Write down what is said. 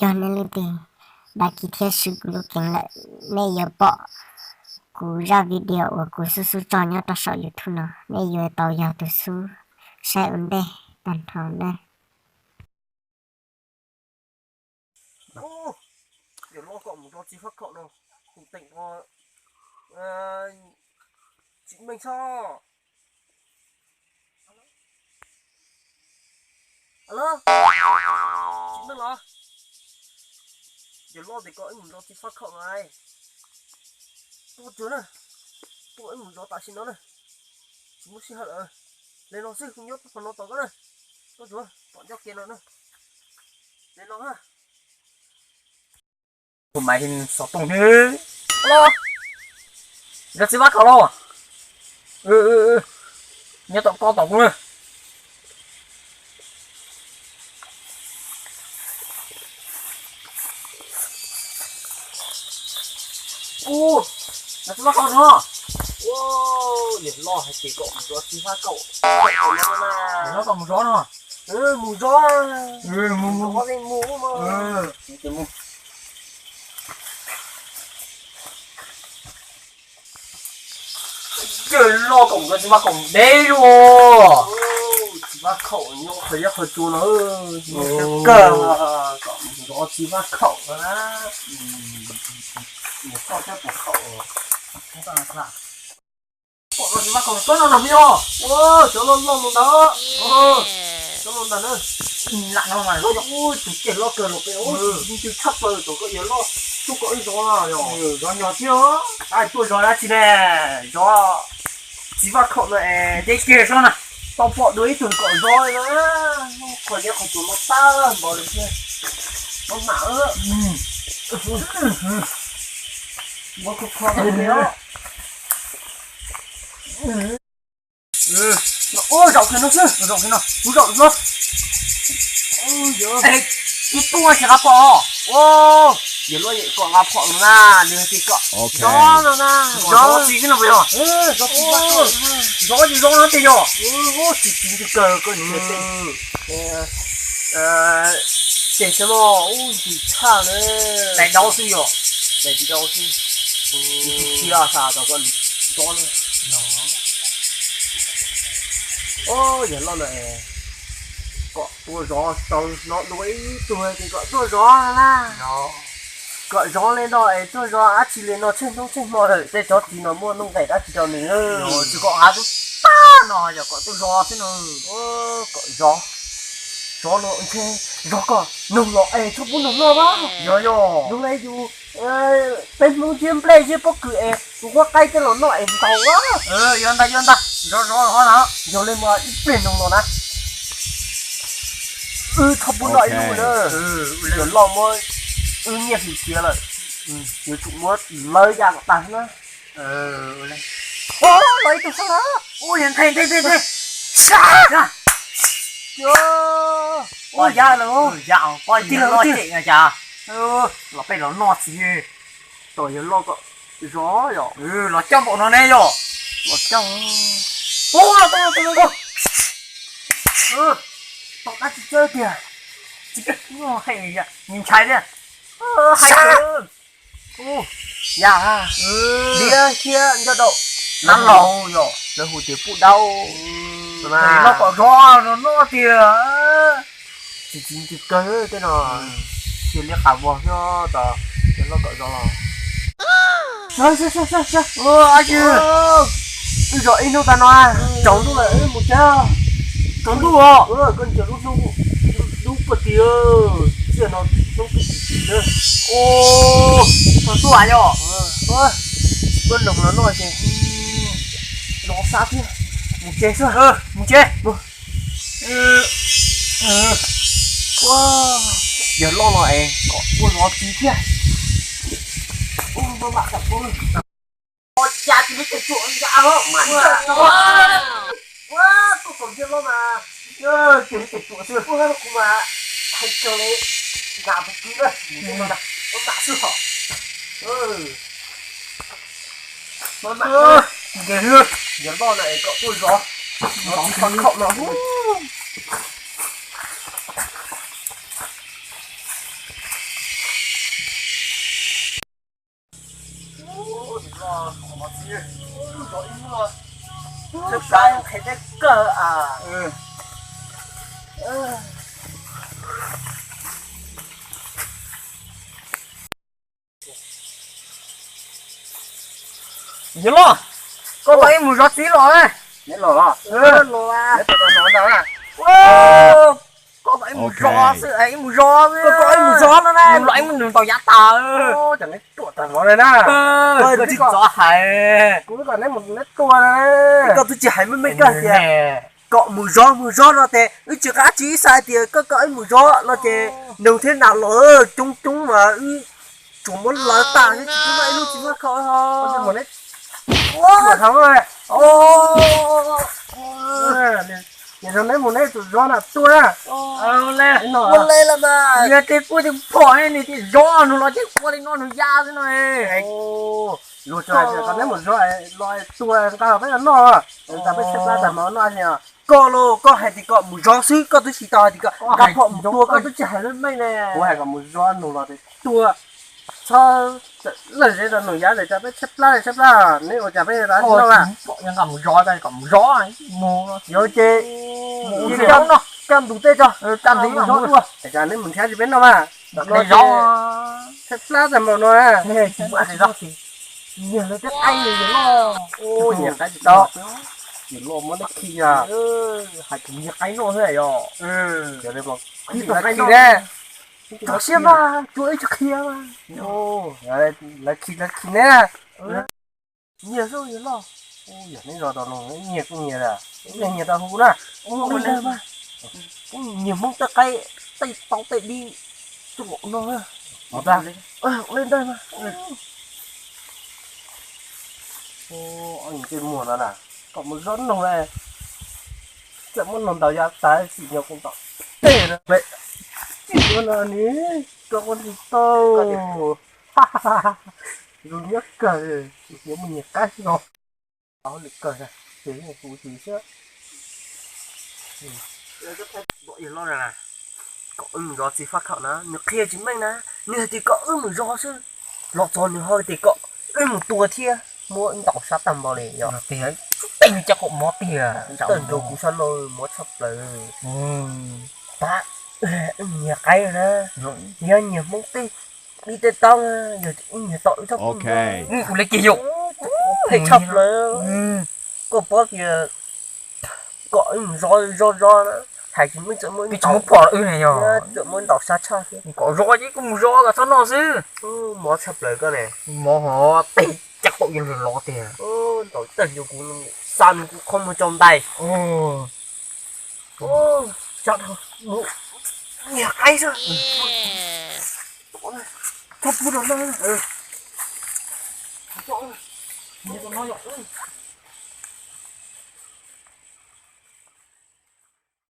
cog nej leej twg, đăng ký thiab subscribe kuv lub kev lawm, nej yuav pom kuv zaj video uas kuv xub xub tso nyob rau saum YouTube no, nej yuav tau yog tus xub saib ua ntej tag nrho nawb. Yawm loj, kom mus zov txiv faj khaum no, tus teem no tsis meej xwb. Alo, tsis meej los? Yawm loj tias kom wb mus zov txiv faj khaum no. Tuaj tsuag na, tuaj wb mus zov tam sim no na, tsis muaj sij hawm lawm. Li no xwb, kuv nyob qhov no tos koj na. Tuaj tsuag tom ncauj kev no na. Li no na. Tus mas xov tooj thiab. Alo, zov txiv faj khaum los? Nyob tom koj tos kuv na. Ua, zov txiv faj khaum no. Ua, yawm loj hais tias kom mus zov txiv faj khaum. Yawm loj kom mus zov no. Mus zov. Mus, mus, mus. Yawm loj, kom mus zov txiv faj khaum deb luaj. Txiv faj khaum nyob qhov deb qhov tsua no. Kawg, kom mus zov txiv faj khaum na. Mus koj thiab tus khaum. Pom no txiv faj khaum tsob no no me os. Cov loj loj mus ntag. Cov loj ntag na. Lam no mas tus ceg loj kawg los peb, tus tshaj plaws tom koj yawm loj, tuaj kom wb zov na yog. Zov nyog thiab. Tuaj zov dab tsi ne? Zov txiv faj khaum no es deb kiag sob na. Tau pom dua ib tug kom zov na. Qhov deb qhov tsua no tag npaum li thiab. Maj mam. Ua kho kho os. Zaum kiag no xwb, zaum kiag no, kuv zaum no. Ib tug tsis nqa phom. Yawm loj kom nqa phom no na, nws hais tias kom zov no na. Zov txiv xwb no puas yog? Zov txiv, zov tsis zov no tiag yog. Tsis txiv ntws kawg koj niam. Ces xwb los ub ntsis tshaj na. Dais daub xwb yog. Dais tsis daub xwb. Tsis tsis tsis xav tau koj lwm dob na. Yog loj no es kom tuaj zov tau no dua ib tug ces kom tuaj zov na. Kom zov li no es tuaj zov dab tsi li no tsheej hnub tsheej hmo lawm tej tsob txiv no muaj nuj nqis dab tsi rau nws. Tsis kom nqa tub tag no yog kom tuaj zov xwb no. Kom zov, zov no ntshe zov kom noog los es txhob pub noog noj na. Yog yog. Noog li yus peb Hmoob ziab nplej ziab pob kws es tus huab qaib tej los noj es ntau na. Yog ntag yog ntag, zov zov ho na. Yog li mas ib pliag noog los na. Wb txhob pub noj ib lub na. Yog loj muab wb nyiaj hlis tiav lawm, yuav tsum muab lawv ya kom tag na. Los ib tug sab na. Ua yog nthe nthe nthe nthe. Ua ya lawm. Ya poj tig lawm tig na cas. Los peb los noj txiv. Tom yog loj kom zov yom. Los coj npaum no ne yom. Los coj. Ua los tau los tau los. Tom dab tsi tsawb tiag. Tsis peb ua hais ntshai thiab. Hais tias ya, liab thiab ncauj daum, nab laug yom, lawv hu tias pub daub. Loj kom zov no noj tiag. Tsis txiv ntws kawg tej no. Cia liab qab vog xwb tas, ces loj kom zov los. Wb zov ib hnub tas no, tsaus ntuj lawm wb mus tsev. Tsaus ntuj os. Koj ntsia lub hnub, lub puag tim, txiaj no hnub twb tsis tsim na. Tsaus ntuj yog. Koj noog los noj ces zov sab thiab. Mus tsev xwb, mus tsev. Yog loj no es kom tuaj zov txiv thiab. Ua cas tsis muaj cem tsuam ya mas. Ua, koj kom yog loj mas, ces muaj cem tsuam xwb. Kuv mas hais raws li nram tus kwv na, mus tsev no na, ua mam xwb hos. Yog loj na es kom tuaj zov, zov txiv faj khaum no. Kawg. Yawg loj, koj kom ib mus zov txiv los na. Neb los los? Neb tus no ntag na. Koj kom ib mus zov xwb, ib mus zov xwb. Koj kom ib mus zov no na. Mus los ib mus nws ntaus yav tas. Cov neb tuaj tag los na. Koj tsis txhob hais. Kuv kom neb mus neb tuaj na. Koj twb tsis hais meej meej kawg tias kom mus zov mus zov no ces wb tsis qab tsis ib xav tias koj kom ib mus zov no ces nug thiab nas los coob coob mas wb tsuas muab lawv tag thiab tsis pub noj ib lub txiv faj khaum ho. Niam neb mus neb tus zov na tuaj na. Ua le los mas, yog tej kuj tej phom nws tsis zov nws los ces ua li no nws ya xwb no. Luag tsuas hais tias kom neb mus zov los tuaj nqa los peb noj, tas peb tshaib plab tas mas noj li os. Koj los koj hais tias kom mus zov xwb, koj twb tsis tau hais tias kom nqa phom mus tua, koj twb tsis hais meej meej ne. Kuv hais kom mus zov nug los tias tuaj, txhob lawm zeb rau nug yav lawm tas peb tshaib plab tshaib plab, neb ua cas peb noj na. Nqa mus zov, kom mus zov, mus. Yog ces mus ua caj ntus tej tso, caj ntus mus zov tuaj, cas neb mus nrhiav tsis peb noj mas. Tshaib plab tag npaum no. Nyiag lawv tej qaib, yawg loj. Nyiag qaib tsis tau, yawg loj muab neb khi. Hais tias nyiag qaib noj xwb yog. Khi tau qaib noj. Tso siab mas, tsuas ib tsis qhia mas. Lawv khi lawv khi neb. Nyiag xwb yawg loj. Yog neb zov tau no nyiag kuj nyiag, nyiag tau hu na. Ua li ntawd mas, nyiag Hmoob tej qaib, tej tau tej dib txuj no. Ua li ntawd mas. Tej muag no na, kom mus zov nug, txawm muab nug ntaus yav tas tsim nyog kuv tom tej no. Tsim nyog no ni, rau koj ntsis tau. Zoo nyob kawg, yuav mus nyiag qaib no. Lwm kawg, ces kuv tsis siab. Yawg loj na, kom wb mus zov txiv faj khaum na, nws qhia tsis meej na, nws hais tias kom wb mus zov xwb, los txog nws ho tias kom wb mus tua thiab, muab ntaus sab tag npaum li yog. Tej caj qaum mov tiag, tawm nrog kuv sab laug mov tshaj plaws. Tab, wb nyiag qaib na, yog nyiag Hmoob tej dib tej taub, yog wb nyiag tau wb txhob, kuv li kiag yom, phem tshaj plaws. Koj paub tias kom wb mus zov zov zov, hais tsis meej txawm muab, tsis muab phom wb ne yog, txawm muab ntaus sab tshaj thiab. Kom zov ces kuv mus zov kom txhob noj xwb. Mov tshaj plaws koj ne. Mov hov tej caj qaum yuav lug lov tiag. Ntaus tag nrho kuv, xa nws kuv qhov muag tsaus ntais. Tso dhau, mus nyiag qaib xwb. Txhob pub rau no. Nyiag rau no yom.